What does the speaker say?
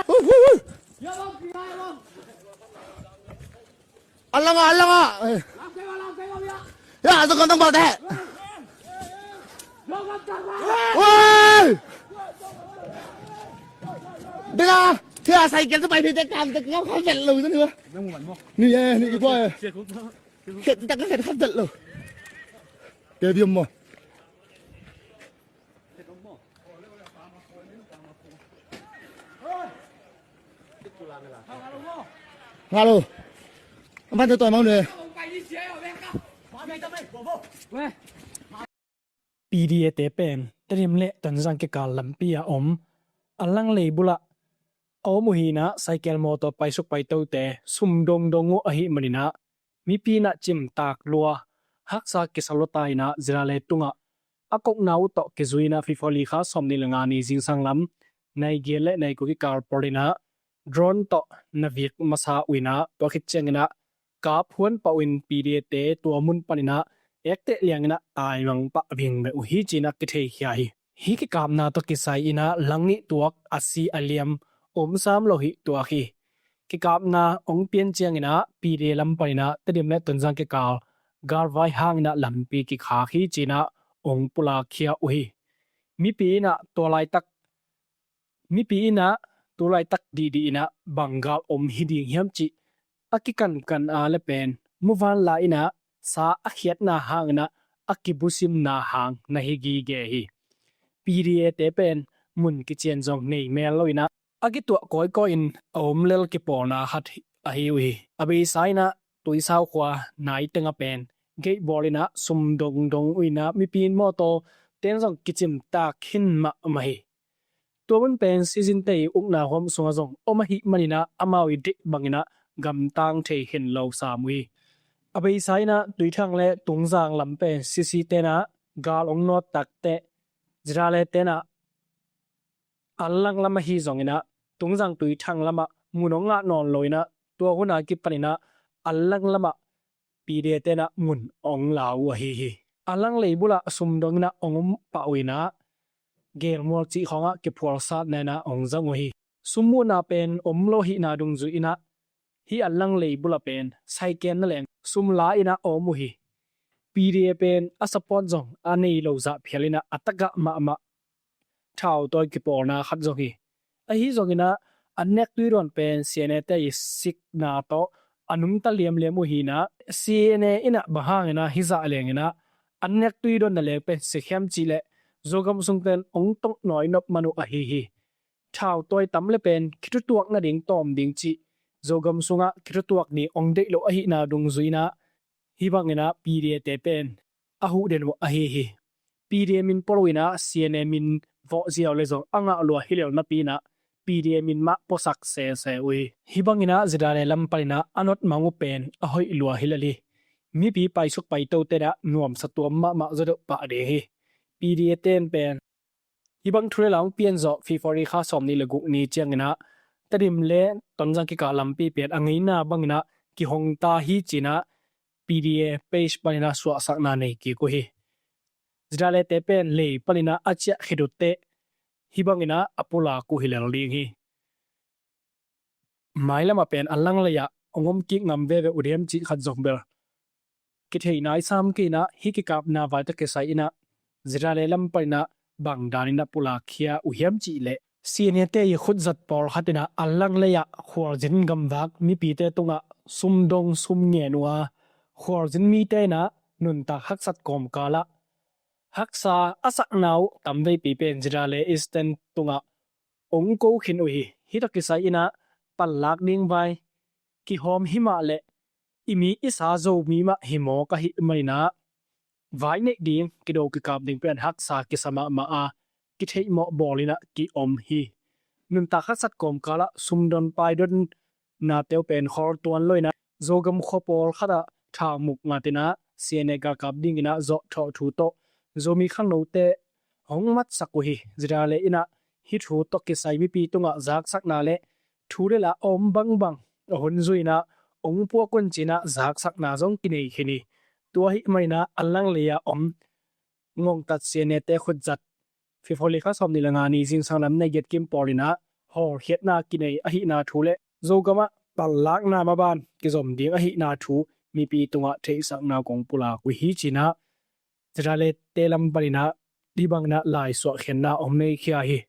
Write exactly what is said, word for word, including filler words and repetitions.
Hui, hui, hui. A lang a, a lang a. Ya, a zong gamtang balte. Hui. Dena, thia cycle tu pai thei te kam te kam kha zel lo zan hua. Ni e, ni i kua e. Khet tak khet kha zel lo. Te biom mo. Ngalo. Amban to toy mau ne. P D A te pen Tedim le Tonzang kikal lampi a om a lang lei bulah a om uh hi inah, cycle mawtaw paisuk paitote sum dongdong uh ahih maninah mipi inah cimtak lua, haksa kisa lua ta inah ZRA le tungah a kokna uh tawh kizui inah February kha sawmnih le nga ni zingsang lam nai giat le nai kua kikal pawl inah drone tawh na vik masa uh inah, tua khit cianginah kap huan pah uh in P D A te tua mun paninah ekteh lianginah taimang pah vingveh uh hi cinah kitheikhia hi. Hih kikapna tawh kisai inah lang nih tuak a si a liam om sam lo hi tuak hi. Kikapna ong pian cianginah P D A lam paninah Tedim le Tonzang kikal galvai hanginah lampi kikhak hi cinah ong pulakkhia uh hi. Mipi inah tua laitak mipi inah tu laitak dihdih inah bang gal om hi ding hiam cih a kikankan a le pen muvanlai inah sa a khiatna hanginah a kibusimna hang na hi gige hi. P D A te pen mun kician zong nei mel lo inah a kituah kawikawi in a om lel kipawlna khat ahi uh hi. A beisa inah Tuisau khua nai tengah pen geihbawl inah sum dongdong uh inah mipi in mawtaw ten zong kicimtak khin mahmah hi. Tua mun pen sizinte i ukna huam sungah zong om ahih maninah amau i deih banginah gamtang thei khin lo sam uh hi. A beisa inah Tuithang le Tungzang lam pen sisi tenah gal ong nawt takteh ZRA le tenah a lang lamah hi zonginah Tungzang Tuithang lamah mun ong ngah nawn lo inah tua hun a kipaninah a lang lamah P D A tenah mun ong la uh ahi hi. A lang lei bulah sum donginah ong om pah uh inah gelmual cih khawngah kiphualsatna inah ong zang uh hi. Sum muhna pen om lo hihna dungzui inah hih a lang lei bulah pen saiken na leng sum la inah a om uh hi. P D A pen a support zong a nei lo zah phial inah a tagah mahmah thautawi kipawlna khat zong hi. Ahi zonginah an nek tuidawn pen C N A te i sikna tawh a nungta liamliam uh hinah C N A inah bang hanginah hizah lenginah an nek tuidawn na leng pen sikhiam cihleh Zogam sungten ong tongnawi nop man uh ahi hi. Thautawi tam le pen khithutuak nading tawm ding cih Zogam sungah khithutuak ni ong deih lo ahihna dungzui inah hih banginah P D A te pen a huhden uh ahi hi. P D A min pua lo inah C N A min vawh ziau le zong a ngah lua hi lel napi inah P D A min mah puasak sese uh hi. Hih banginah ZRA le lam paninah a notmang uh pen a hoih lua hi lel hi. Mipi paisuk paitote dah nuamsa tuam mahmah zaw deuh pah ding hi. P D A ten pen hih bang thu le la ong pian zawh February kha sawmnih le guk ni cianginah Tedim le Tonzang kikah lampi pen a ngeina banginah kihong ta hi cinah P D A page paninah suahsakna nei kik uh hi. ZRA le te pen lei paninah a ciah khit uh teh hih banginah a pulak uh hi lel ding hi. Mailamah pen a lang lei-ah ong om kik ngam veve uh diam cih khat zong bel kithei nai sam kei inah hih kikapna vai tawh kisai inah ZRA le lam paninah bang daninah pulakkhia uh hiam cihleh C N A te i khutzat pawlkhat inah a lang lei-ah khualzin gamvak mipite tungah sumdong sumngen uh a, khualzin mite inah nuntak haksat kawmkalah haksa a sakna uh tamveipi pen ZRA le Eastern tungah ong ko khin uh hi. Hih tawh kisai inah panlak ding vai kihawm himah leh i mi i sa Zomi mah hi mawk ahih maninah vai neih ding, kido kikap ding pen haksa kisa mahmah a, kitheihmawh bawl inah ki-om hi. Nuntak haksat kawmkalah sumdon paidon nate uh pen khawltuan lo inah Zogam khua pawlkhatah thaumuk ngat inah C N A galkap dinginah zawhthawh thu tawh Zomi khangnote hong matsak uh hi. ZRA le inah hih thu tawh kisai mipi tungah zaksakna le thu le la a om bangbang a hun zui inah ong puak un cinah zaksakna zong kinei khin hi. Tua ahih maninah a lang lei-ah om ngongtat C N A te khutzat February kha sawmnih le nga ni zingsang lam nai giat kim pawl inah hawlkhiatna kinei ahihna thu le Zogamah panlakna maban kizom ding ahihna thu mipi tungah theihsakna kong pulak uh hi, ci-in ah ZRA-te lam panin ah hih bangin ah laisuahkhiatna hong neikhia hi.